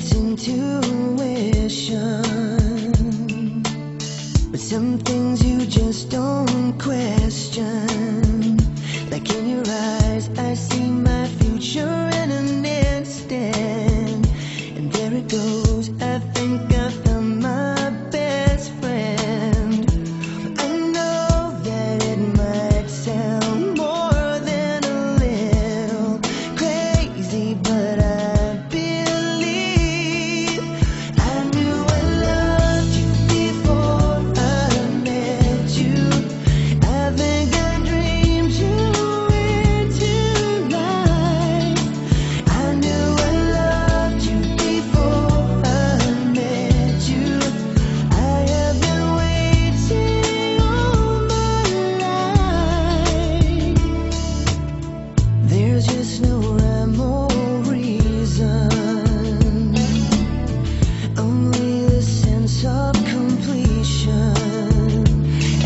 it's intuition, but some things you just don't question. Like in your eyes, I see my future in an instant, and there it goes. I think I found my best friend. I know that it might sound more than a little crazy, but I believe I knew I loved you before I met you. I think I dreamed you into life. I knew I loved you before I met you. I have been waiting all my life. There's just no rhyme or reason, only the sense of completion.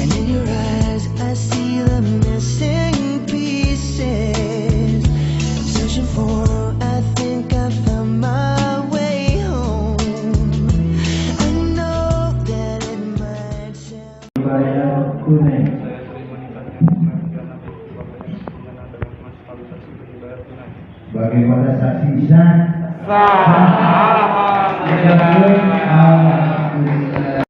And in your eyes, I see the missing pieces I'm searching for. I think I found my way home. I know that it might sound. Dibayar tunai. Saya terima nikahnya dengan Diana binti Bapak Sujana dengan mas kawin tersebut dibayar tunai. Bagaimana saksi sah? Alhamdulillah. Alhamdulillah.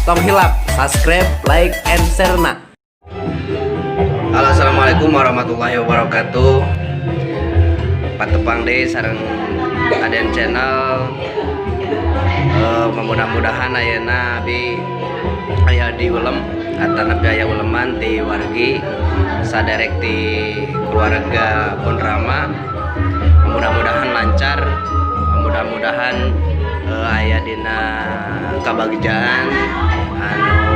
Tong hilap, subscribe, like, and share na. Halo, assalamualaikum warahmatullahi wabarakatuh. Patepang deui sareng Aden Channel. Mudah-mudahan ayeuna abi aya di ulem atanapi aya uleman ti wargi saderek ti keluarga Bonrama. Mudah-mudahan lancar, mudah-mudahan aya dina kabagjaan anu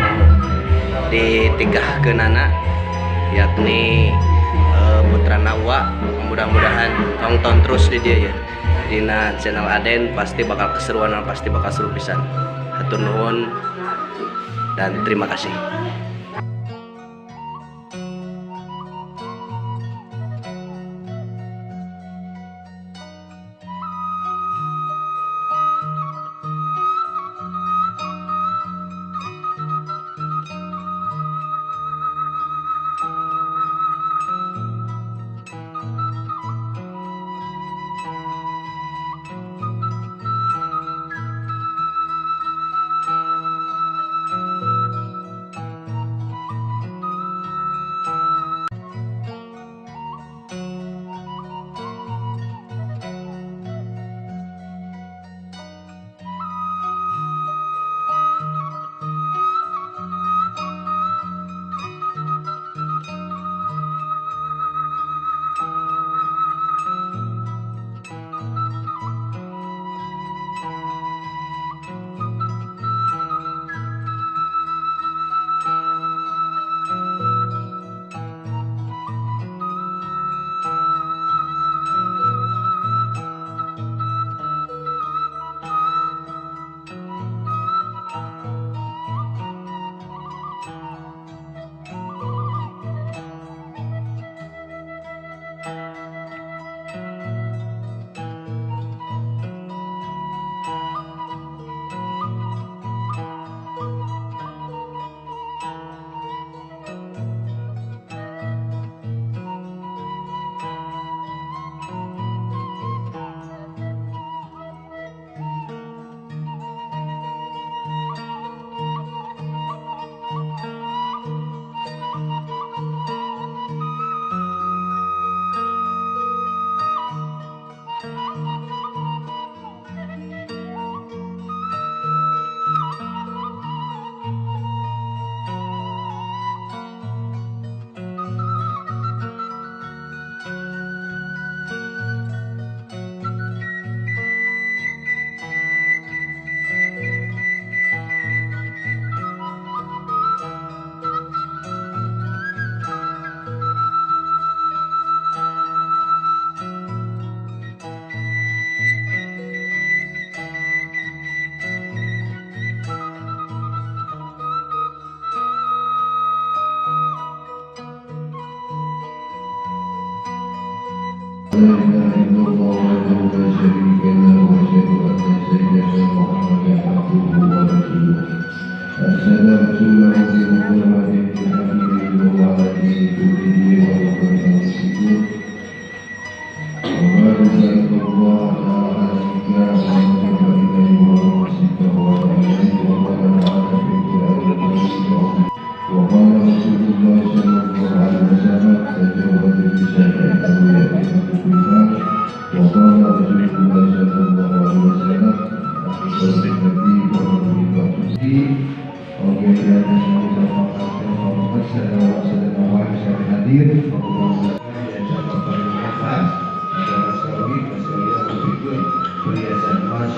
ditikahkeunana, yakni Putra Nawa. Mudah-mudahan tonton terus di dia ya, dina channel Aden pasti bakal keseruan, pasti bakal seru pisan. Hatur nuhun dan terima kasih. شريك له وأشهد أن سيدنا محمدا عبده ورسوله أرسل رسوله بالهدى ودين الحق وعلى دين كله ولو كره المشركون. وبعد، فإن الله تعالى النكاح وأنزل إليه ورسوله وعليه وقال تعالى في القرآن الكريم: وقال رسول الله صلى الله عليه وسلم: تزوجوا النساء فإنه يأتيكم بالمال. وقال رسول الله صلى الله عليه وسلم: Oke, hadir perhiasan emas.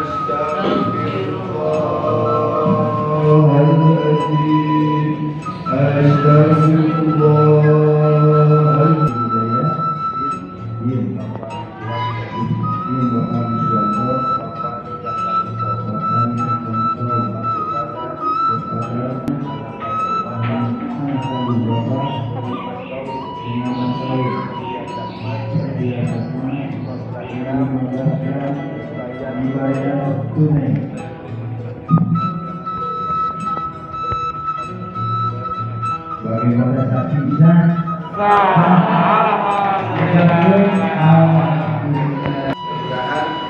Astagfirullahaladzim, astagfirullahaladzim. Ini Bapak Miswanto, Bapak Miswanto, tunai. Bagaimana saksi bisa?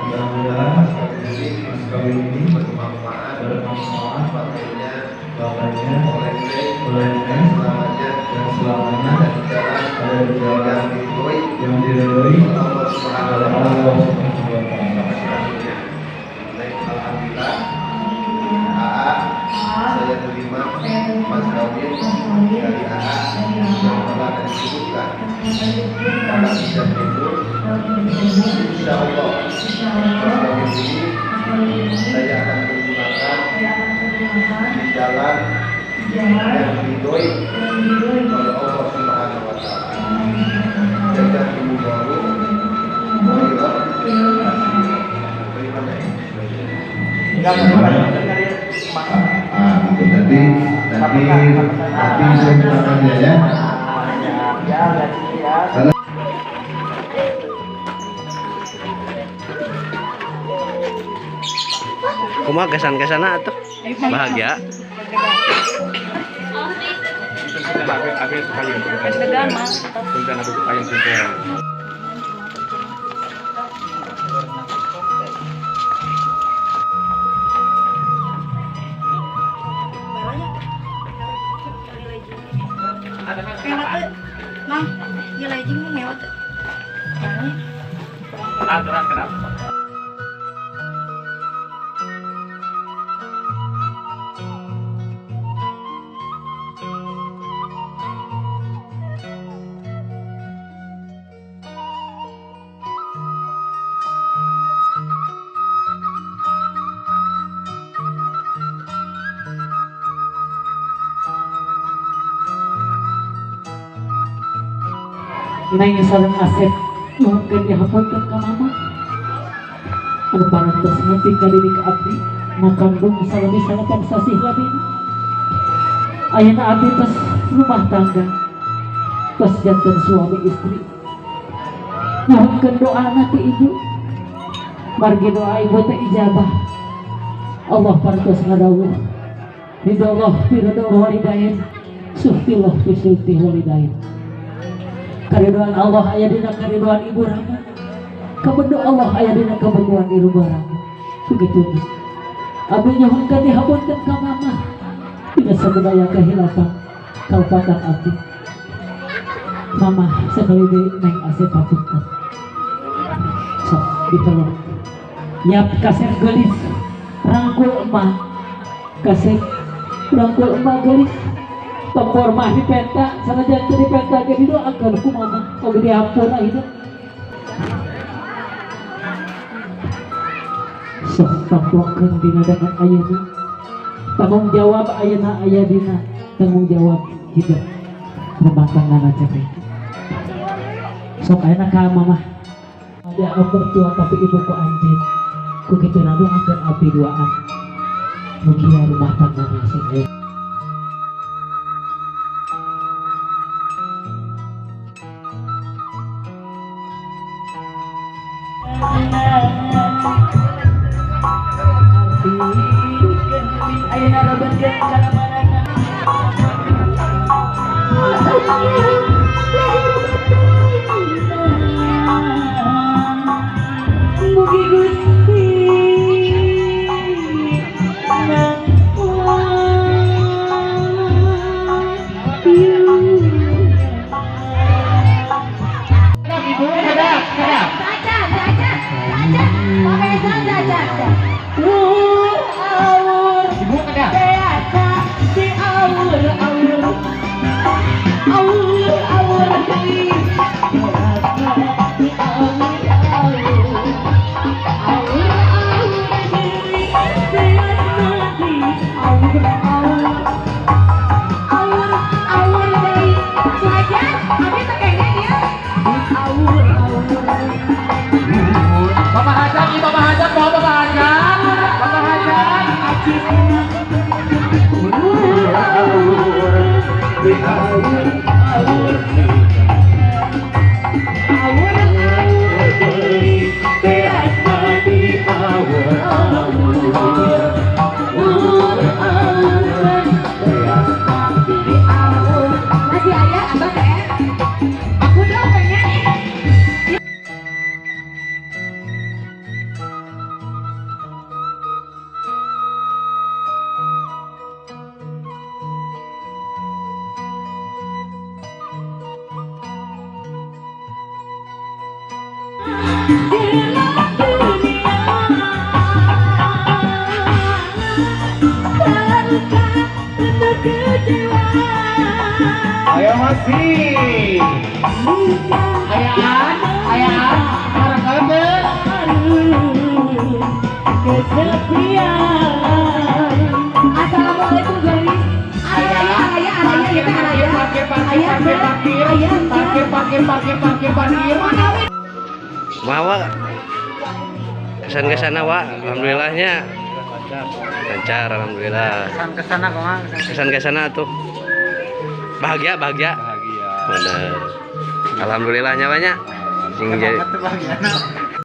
Mudah-mudahan mas kawin ini bermanfaat, bapaknya, oleh selamanya dan selamanya ada di jalan yang diridhoi Allah Subhanahu wa Ta'ala. Alhamdulillah, AA, saya terima mas kawin dari AA yang telah disebutkan dalam ijab kabul. Insya Allah mas kawin ini saya akan pergunakan di jalan yang diridhoi oleh Allah Subhanahu wa Ta'ala. Jazakumullahu khairan. Terima kasih. Ah, gitu. Nanti saya gunakan ya. Kumaha kesan-kesana atuh? Bahagia. Mang, ya lagi mau ngewat. Neng sareng Asep nuhunkeun dihapunten ka mama anu parantos nepi ka diri ka abdi ngakandung salami salapan sasih labina. Ayeuna abdi tos rumah tangga, tos janten suami istri. Nuhunkeun doana ti ibu, margi doa ibu teh ijabah. Allah parantos ngadawuh ridho fi ridho walidain, suhtillah fi suhti walidain. Kariduan Allah aya dina kariduan ibu rama, kabendo Allah aya dina kabenduan ibu rama. Begitu abdi nyuhunkeun dihapunten ka mama tidak sabudaya kehilapan kaupatan abdi. Mama sekali deui Neng Asep hapunten. Sok ditolong. Yap kasep geulis rangkul emak, kasep rangkul emak geulis. Topor mah dipenta, sanajan teu dipenta ge didoakeun ku mama, oge dihampura hidup. Sok tamplokeun dina dengan ayeuna. Tanggung jawab ayeuna aya dina tanggung jawab hidup rumah tangga capek. Sok ayeuna ka mama. Ada mertua tapi ibu ku anjeun. Ku kitu doakeun abdi duaan. Mugia rumah tangga sing Ayeuna robetkeun kana marana. Mugi Gusti Ibu, kedap, kedap. Saja, saja, saja. Pakai saja, saja. Awur, Ibu kedap. Beata di awur, awur, awur, awur deui. Beata di awur, awur, awur, awur deui. Beata di awur, awur, Awur, awur deui. Saja, abi teh kayaknya dia. Awur, awur. Bapak Hajat, ibu Bapak Hajat, bawa Bapak Hajat. Bapak Hajat. Masih ayah, abang teh. Aku dong pengen nih. Ayo masih. Ayaan, ayaan, barangkali teh. Kesepian. Assalamualaikum guys. Ayah, ayah, ayah, ya ayah. Parkir, parkir, parkir, parkir, parkir, parkir, parkir, parkir, parkir. Mawa kesan-kesana Wak, alhamdulillahnya lancar, alhamdulillah. Kesan-kesana kok, Kesan-kesana tuh bahagia, bahagia. Bahagia. Bener. Alhamdulillahnya banyak. Sing jadi Bahagia.